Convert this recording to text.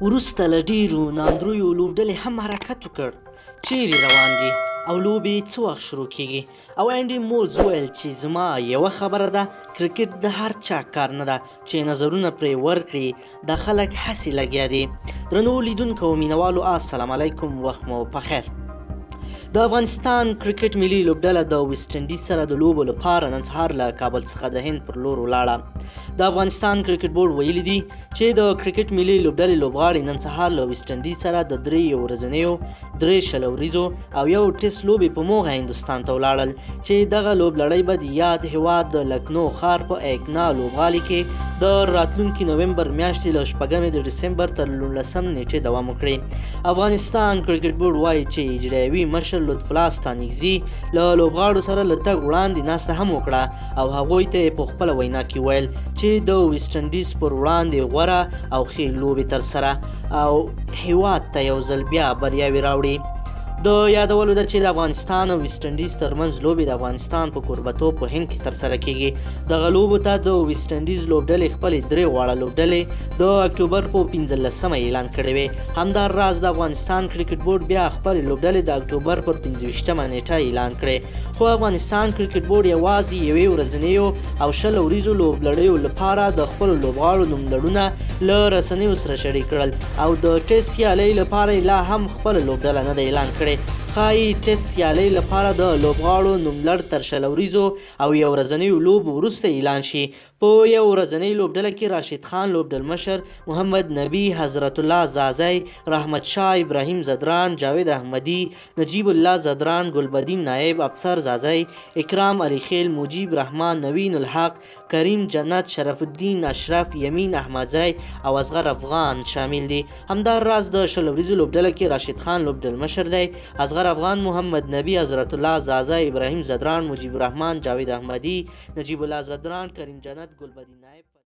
وروسته له ډېرو ناندریو لوبډلې هم حرکت وکړ، چیرې روان دي او لوبې څه وخت شروع کیږي؟ او انډي مولز وویل چې زما یوه خبره ده، کرکټ د هر چا کار نه ده چې نظرونه پرې ورکړي، دا خلک هسې لګیا دي. درنو لیدونکو او مینوالو، السلام علیکم، وخت مو پخیر. د افغانستان کرکټ ملي لوبډله د ویسټ انډیز سره د لوبو لپاره نن سهار له کابل څخه د هند پر لور ولاړه. د افغانستان کرکټ بورډ ویلي دي چې د کرکټ ملي لوبډلې لوبغاړي نن سهار له ویسټ انډیز سره د 3 یو ورځنیو، 3 20 اوریزو او یو ټیسټ لوبې په موخه هندوستان ته ولاړل، چې دغه لوبلړۍ به د یاد هیواد د لکنو ښار په ایکنا لوبغالي کې د راتلونکي نومبر میاشتې له 6 د ډسمبر تر 19 نیټې دوام وکړي. افغانستان کرکټ بورډ وایي چې اجرایوي مشر لطف الله ستانکزي له لوبغاړو سره له تګ وړاندې ناسته هم وکړه او هغوی ته یې په خپله وینا کې ویل چې د ویسټ انډیز پر وړاندې غوره او ښې لوبې ترسره او هیواد ته یو ځل بیا بریاوې راوړي. د یادولو ده چې د افغانستان او ویسټ انډیز ترمنځ لوبې د افغانستان په کوربتوب په هند کې ترسره کیږي. دغه لوبو ته د ویسټ انډیز لوبډلې خپلې 3 واړه لوبډلې د اکتوبر په 15 اعلان کړې وې. همدا راز د افغانستان کرکټ بورډ بیا خپلې لوبډلې د اکتوبر پر 25 نیټه اعلان کړې، خو افغانستان کرکټ بورډ یوازې یوې ورځنیو او 20 اوریزو لوبلړیو لپاره د خپلو لوبغاړو نوملړونه له رسنیو سره شریک کړل او د ټیسټ سیالۍ لپاره یې لا هم خپله لوبډله نه ده اعلان کړې. ښایي ټیسټ سیالۍ لپاره د لوبغاړو نوملړ تر 20 اوریزو او یو ورځنیو لوبو وروسته اعلان شي. په یو ورځنۍ لوبډله کې راشد خان لوبډلمشر، محمد نبي، حضرت الله ځاځی، رحمت شاه، ابراهیم ځدران، جاوید احمدي، نجیب الله ځدران، ګلبدین نایب، افسر ځاځی، اکرام علي خیل، مجیب رحمان، نوین الحق، کریم جنت، شرف الدین اشرف، یمین احمدزی او اصغر افغان شامل دي. همدا راز د 20 اوریزو لوبډله کې راشد خان لوبډلمشر دی، اصغر افغان، محمد نبي، حضرت الله ځاځی، ابراهیم ځدران، مجیب الرحمن، جاوید احمدي، نجیب الله ځدران، کریم جنت، ګلبدین نایب.